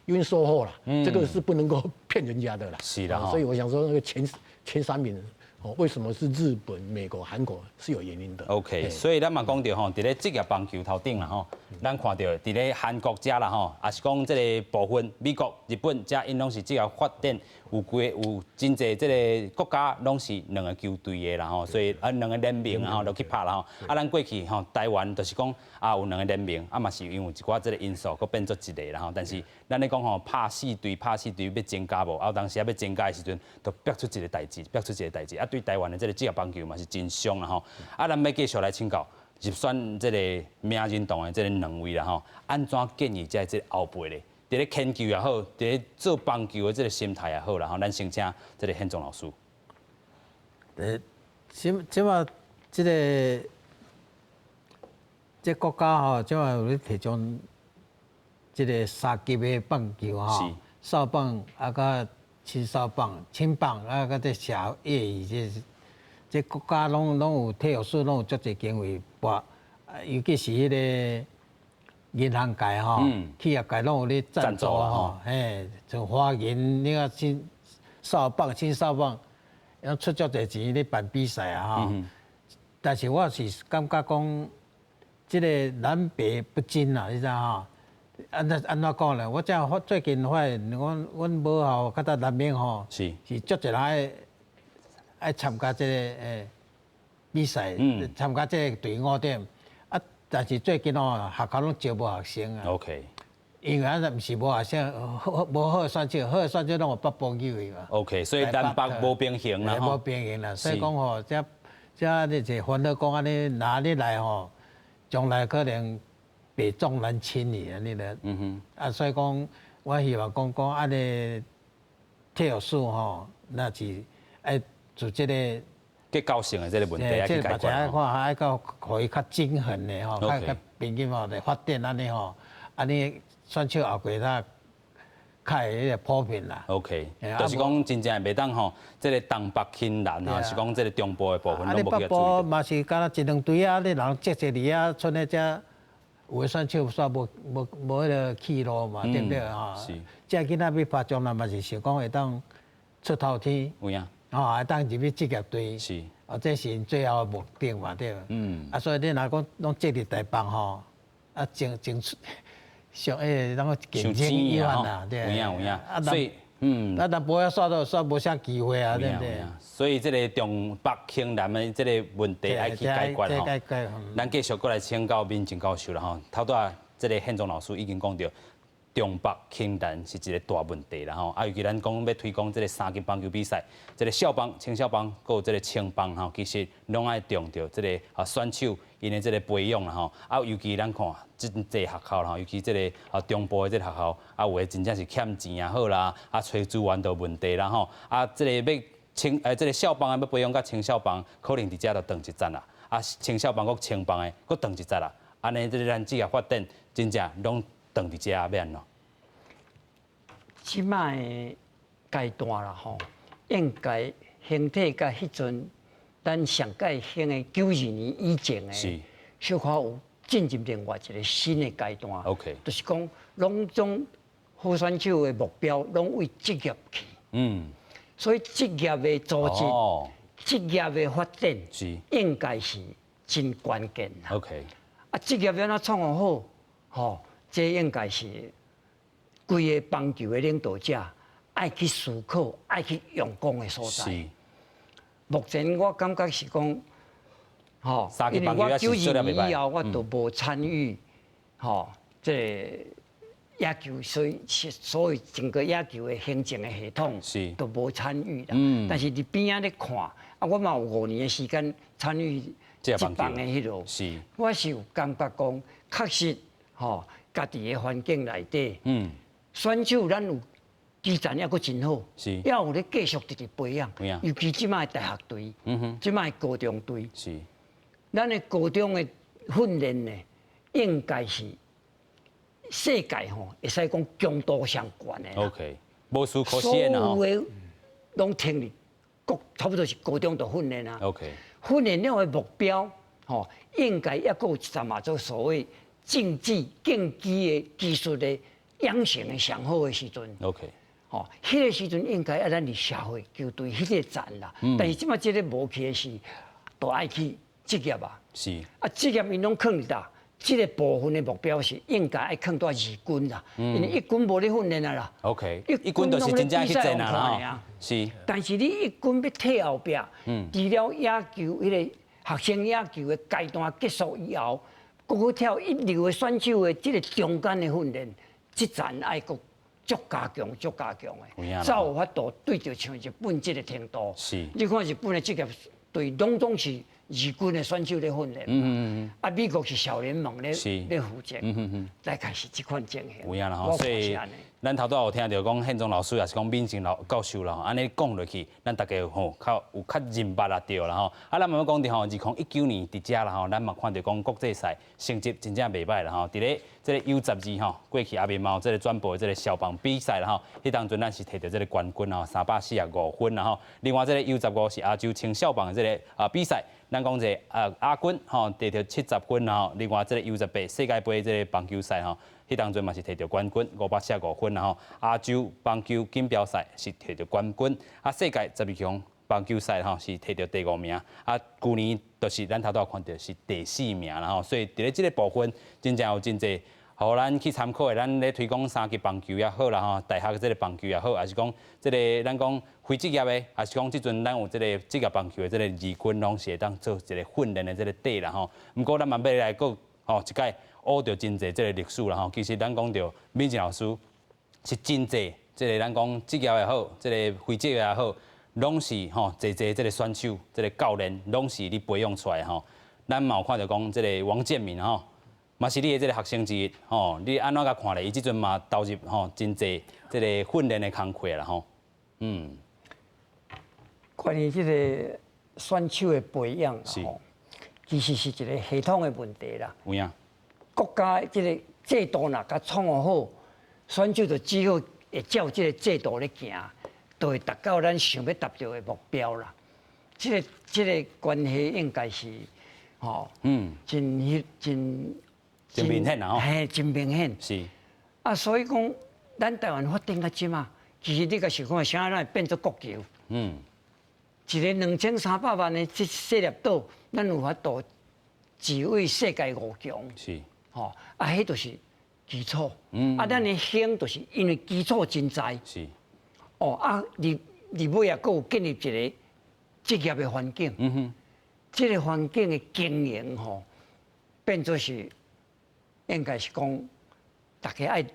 一分收穫啦，這個是不能夠騙人家的啦。是啦。所以我想說，那個前三名。哦，為什麼是日本、美國、韓國是有原因的。 OK，所以咱嘛講著吼，佇咧職業棒球頭頂啦吼，咱看著佇咧韓國遮啦吼，抑是講這个部分美國、日本遮𪜶攏是職業發展有幾有真濟這个國家攏是兩个球隊的啦吼，所以啊兩个聯盟啊吼落去拍啦吼。啊，咱過去吼台灣就是講啊有兩个聯盟，啊嘛是因為一寡這个因素，閣變做一个啦吼。但是咱咧講吼，拍四隊拍四隊欲增加無？啊有當時啊欲增加的時陣，就逼出一个代誌，逼出一个代誌啊。對台灣的這个職業棒球嘛是真傷啦吼。啊，咱欲繼續來請教入選這个名人堂的這个兩位啦吼，按怎建議這個後輩咧？佇咧研究也好，佇咧做棒球的這个心態也好啦吼，咱先請這个憲宗老師。這擺這个這國家吼，這擺有咧提倡這个三級的棒球吼，少棒啊，佮青少棒、青棒啊，佮這社業餘這這國家攏有體育署攏有足濟經費撥，尤其是彼个銀行界吼，企業界攏有咧贊助吼，嘿，像華銀，你看青少棒、青少棒，攏出足濟錢咧辦比賽啊吼。但是我是感覺講，這个南北不均啦，你知吼？按怎按怎講咧？我這發最近發現，阮母校較早南明吼，是足濟人愛參加這个比賽，參加這个隊伍點。啊，但是最近哦，學校攏招無學生啊。 因為啊，毋是無學生，好無好選手，好選手攏予北部去去嘛。 OK，所以南北無平衡啦。無平衡啦，所以講吼，這這你一煩惱講按呢，哪裡來吼，將來可能北重南輕去按呢咧。啊，所以講，我希望講講按呢，體育署吼，若是愛做這个結構性的這个問題愛去解決。愛看愛較予伊較均衡的吼，較較平均吼來發展按呢吼，按呢選手後過才較會彼个普遍啦。 OK，就是講真正袂當吼，這个東北輕南啊，是講這个中部的部分攏無去注意。北部嘛是敢若一兩隊啊，你人積濟佇遐，賰咧遮有的選手煞無無無彼个去路嘛，對不對吼？是。這囡仔欲拍將來嘛是想講會當出頭天。有影。吼，會當入去職業隊。哦，這是𪜶最後的目的嘛，對。啊，所以你若講攏接佇台北吼，啊，爭爭出上迄個啷個競爭以外啦，對。有影有影，所以啊，南部遐煞都煞無啥機會啊，對不對？所以這個重北輕南的這個問題愛去解決吼。咱繼續閣來請教敏政教授啦吼。頭拄仔這個憲宗老師已經講著，重北輕南是一個大問題啦吼。啊，尤其咱講欲推廣這個三級棒球比賽，這個少棒、青少棒，閣有這個青棒吼，其實攏愛重著這個啊選手𪜶的這個培養啦吼。啊，尤其咱看真濟學校啦吼，尤其這個啊中部的這個學校，啊有的真正是欠錢也好啦，啊揣資源都問題啦吼。啊，這個欲青這個少棒的欲培養佮青少棒，可能佇遮就斷一節啦。啊，青少棒閣青棒的閣斷一節啦。按呢，這個咱職業發展真正攏斷佇遮欲按怎？這擺的階段啦吼，應該興體佮彼陣咱上屆興的92年以前的，小可有進入另外一個新的階段。 就是講，攏總好選手的目標攏為職業去。所以職業的組織、職業的發展，應該是真關鍵啦。 啊，職業欲按怎創好，吼，這應該是規个棒球的領導者愛去思考、愛去用功的所在。目前我感覺是講，吼，因為我92年以後我都無參與，吼，這個野球，所以整個野球的行政的系統都無參與啦。但是佇邊仔咧看，啊，我嘛有5年的時間參與職棒的彼落，我是有感覺講，確實，吼，家己的環境內底，選手咱有基層猶閣真好，猶有咧繼續直直培養，尤其這擺的大學隊，這擺的高中隊，咱的高中的訓練呢，應該是世界吼會使講強度上懸的。 OK，無輸可惜的。所有的攏停佇國，差不多是高中就訓練啊。 訓練了的目標，吼，應該猶閣有一層嘛，做所謂競技競技的技術的養成的上好的時陣。 吼，彼個時陣應該愛咱佇社會球隊彼個層啦。但是這擺這個無去的是，都愛去職業啊。啊，職業𪜶攏囥佇佗？這個部分的目標是應該愛囥佇二軍啦，因為一軍無咧訓練啊啦。 一軍就是真正去戰啊。但是你一軍欲退後壁，除了野球彼個學生野球的階段結束以後，閣去跳一流的選手的這個中間的訓練，這層愛閣足加強、足加強的，才有法度對著像日本這個程度。你看日本的職業隊，攏總是二軍的選手咧訓練，啊，美國是小聯盟咧咧負責，大概是這款情形。有影啦吼，所以咱頭拄仔有聽著講，憲宗老師也是講敏政老教授啦吼，按呢講落去，咱大家吼較有較認捌啦對啦吼。啊，咱嘛欲講著吼，2019年佇遮啦吼，咱嘛看著講國際賽成績真正袂䆀啦吼。佇咧這個 U12吼，過去阿面嘛有這個轉播這個少棒比賽啦吼，彼當陣咱是摕著這個冠軍吼，345分啦吼。另外這個 U15是亞洲青少棒的這個啊比賽。咱講這個啊亞軍吼，摕著70分吼。另外這個 U18世界盃這個棒球賽吼，彼當陣嘛是摕著冠軍545分啦吼。亞洲棒球錦標賽是摕著冠軍，啊世界12強棒球賽吼是摕著第五名，啊舊年就是咱頭拄仔看著是第四名啦吼。所以佇咧這個部分，真正有真濟。予咱去參考的，咱咧推廣三級棒球也好啦吼，大學這個棒球也好，抑是講這個咱講非職業的，抑是講這陣咱有這個職業棒球的這個二軍，攏是會當做一個訓練的這個底啦吼。毋過咱嘛欲來閣吼一擺學著真濟這個歷史啦吼。其實咱講著敏政老師是真濟，這個咱講職業也好，這個非職業也好，攏是吼濟濟這個選手、這個教練，攏是你培養出來吼。咱嘛有看著講這個王建民吼。嘛是你的這個學生之一，吼，你按怎共看咧？伊這陣嘛投入吼真濟這個訓練的工課啦，吼。關於這個選手的培養，吼，其實是一個系統的問題啦。有影。國家這個制度若共創好，選手就只好會照這個制度咧行，就會達到咱想欲達著的目標啦。這個關係應該是，吼，真真。真明顯啦，吼！嘿，真明顯。啊，所以講，咱台灣發展到這馬，其實你共想看，啥咱會變做國球？一个2300萬的這細粒島，咱有法度躋位世界五強。吼，啊，彼就是基礎。啊，咱的興就是因為基礎真在。哦，啊，入入尾啊，閣有建立一個職業的環境。這個環境的經營吼，變做是應該是講，大家愛去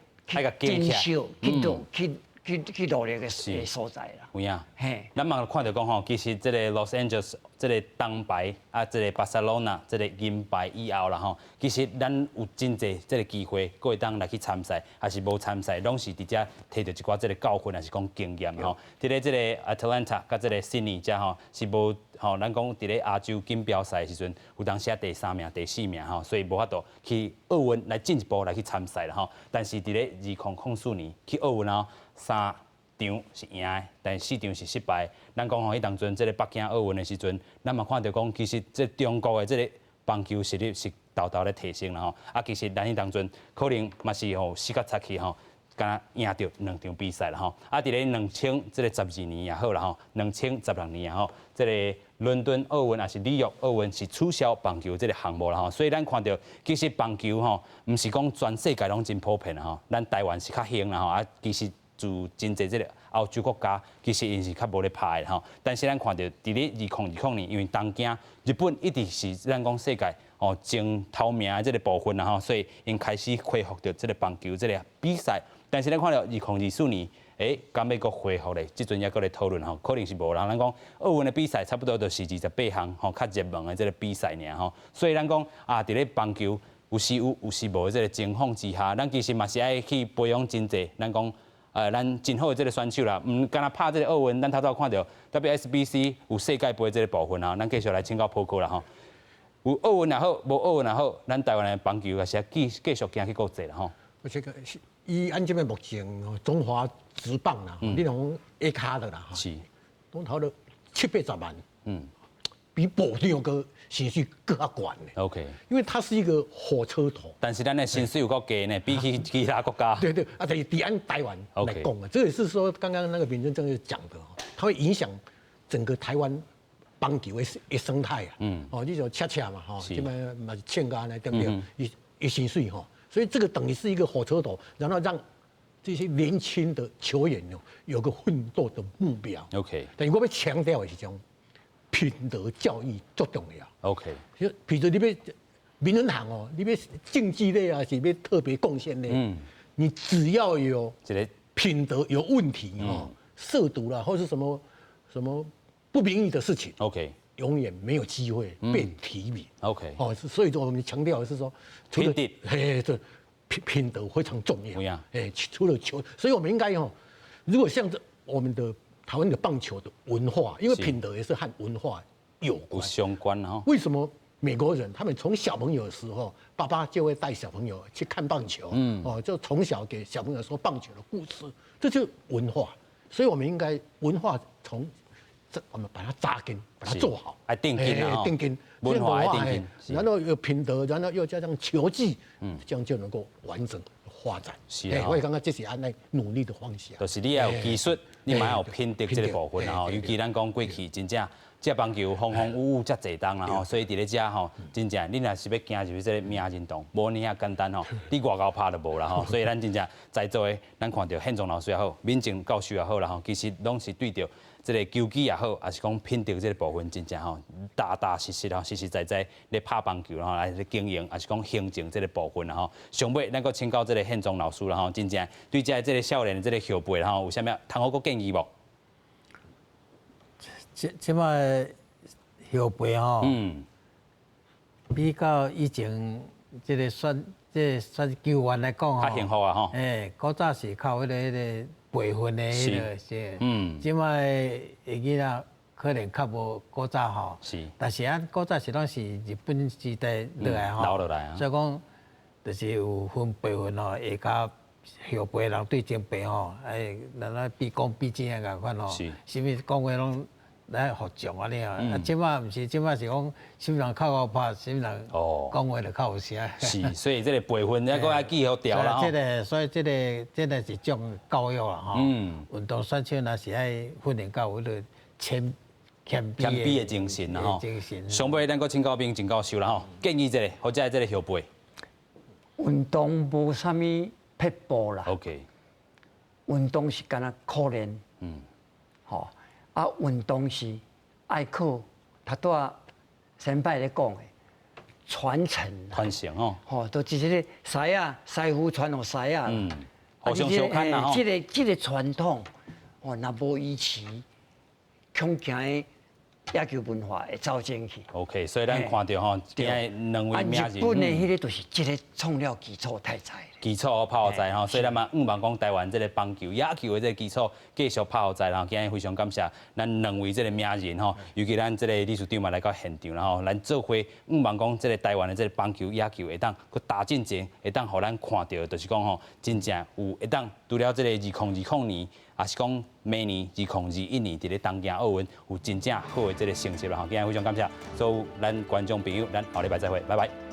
珍惜、去努、去去去努力的所在啦。有影。嘿，咱嘛看著講吼，其實這個 Los Angeles 這個銅牌啊，這個巴塞羅那這個銀牌以後啦吼，其實咱有真濟這個機會，閣會當來去參賽，抑是無參賽，攏是佇遮提著一寡這個教訓，抑是講經驗吼。佇咧這個 Atlanta 佮這個 Sydney 遮吼，是無吼，咱講佇咧亞洲錦標賽的時陣，有當時第三名、第四名吼，所以無法度去奧運來進一步來去參賽啦吼。但是佇咧2004年去奧運後，三場是贏的，但是四場是失敗。咱講吼，彼當陣這個北京奧運的時陣，咱嘛看著講，其實這中國的這個棒球實力是沓沓咧提升啦吼。啊，其實咱彼當陣可能嘛是吼死較賊去吼，敢若贏著兩場比賽啦吼。啊，佇咧2012年也好啦吼，2016年也好，這個倫敦奧運抑是里約奧運是取消棒球這個項目啦吼。所以咱看著其實棒球吼，毋是講全世界攏真普遍啦吼，咱台灣是較興啦吼。啊，其實自真濟這個歐洲國家，其實𪜶是較無咧拍的吼。但是咱看著佇咧2020年，因為東京日本一直是咱講世界哦前頭名的這個部分啦吼，所以𪜶開始恢復著這個棒球這個比賽。但是咱看著2024年，敢欲閣恢復咧？這陣猶閣咧討論吼，可能是無啦。咱講奧運的比賽差不多就是28項吼，較熱門的這個比賽爾吼。所以咱講啊，佇咧棒球有時有，有時無的這個情況之下，咱其實嘛是愛去培養真濟。咱講。咱真好的這個選手啦，毋干焦拍這個奧運，咱頭拄看著 WSBC 有世界盃這個部分啊，咱繼續來請教波哥啦吼。有奧運也好，無奧運也好，咱台灣的棒球也是繼繼續行去國際啦吼。而且個以按這邊目前中華職棒啦，你講 A 咖的啦，攏投了七八十萬，比部長閣薪水閣較懸的。 因為它是一個火車頭。但是咱的薪水有夠低呢，比起其他國家。對對，啊，就是佇按台灣來講啊，這也是說剛剛那個秉正正講的，它會影響整個台灣棒球的生態啊。哦，你就恰恰嘛，吼，這擺嘛是欠價呢，對不對？伊伊薪水吼，所以這個等於是一個火車頭，然後讓這些年輕的球員哦有個奮鬥的目標。 但是我欲強調的是講品德教育足重要。 就比如你欲名人堂哦，你欲競技類啊，是欲特別貢獻類，你只要有品德有問題哦，涉毒啦，或是什麼什麼不名譽的事情永遠沒有機會被提名。 哦，所以說我們強調的是說，品德，嘿，這品德非常重要。哎，除了球，所以我們應該哦，如果像這我們的台灣的棒球的文化，因為品德也是和文化有關相關哈。為什麼美國人他們從小朋友的時候，爸爸就會帶小朋友去看棒球，哦，就從小給小朋友說棒球的故事，這就是文化。所以我們應該文化從這我們把它扎根，把它做好，愛定根啊，定根，文化愛定根，然後有品德，然後又加上球技，這樣就能夠完整發展。我也感覺這是按呢努力的方向。就是你要有技術，你嘛要有品德這個部分吼。尤其咱講過去真正這棒球風風雨雨遮濟冬啦吼，所以佇咧遮吼，真正你若是欲行入去這個名人堂，無爾仔簡單吼，你外𠢕拍就無啦吼。所以咱真正在座的，咱看著憲宗老師也好，敏正教授也好啦吼，其實攏是對著這個球技也好，抑是講品德這個部分，真正吼，踏踏實實吼，實實在在咧拍棒球吼，來經營，抑是講行政這個部分啦吼。上尾咱閣請教這個憲宗老師啦吼，真正對這這個少年的這個後輩吼，有啥物通好閣建議無？這這擺後輩吼，比較以前這個選這個選球員來講吼，較幸福啊吼。欸，古早是靠彼個輩分的彼個是，這擺的囡仔可能較無古早吼。但是按古早是攏是日本時代落來吼，留落來啊。所以講，就是有分輩分吼，會較後輩人對前輩吼，哎，咱來畢恭畢敬的共款吼，啥物講話攏來服從按呢啊。啊，這擺毋是，這擺是講，啥物人較𠢕拍，啥物人講話就較有聲。是，所以這個輩分抑閣愛記予牢啦。這個，所以這個，這個是一種教育啦吼。運動選手若是愛訓練到有彼個謙謙謙卑的精神啦吼。精神。上尾咱閣請教明教授啦吼，建議一下，或者這个後輩。運動無啥物撇步啦。 運動是干焦苦練。吼啊，運動是愛靠頭拄仔先輩咧講的傳承。傳承哦。吼，就是這个師仔師傅傳予師仔。互相相牽啦吼。這个傳統，哦，若無維持，恐驚的野球文化會走前去。 OK，所以咱看著吼，今仔兩位名人。日本的彼个就是這个創了基礎太在。基礎拍予在吼，所以咱嘛向望講台灣這个棒球、野球的這个基礎繼續拍予在，然後今日非常感謝咱兩位這个名人吼，尤其咱這个理事長嘛來到現場，然後咱做伙向望講這个台灣的這个棒球、野球會當閣打進前，會當予咱看著，就是講吼，真正有會當除了這个2020年，也是講明年2021年佇咧東京奧運有真正好的這个成績啦吼，今日非常感謝所有咱觀眾朋友，咱後禮拜再會，拜拜。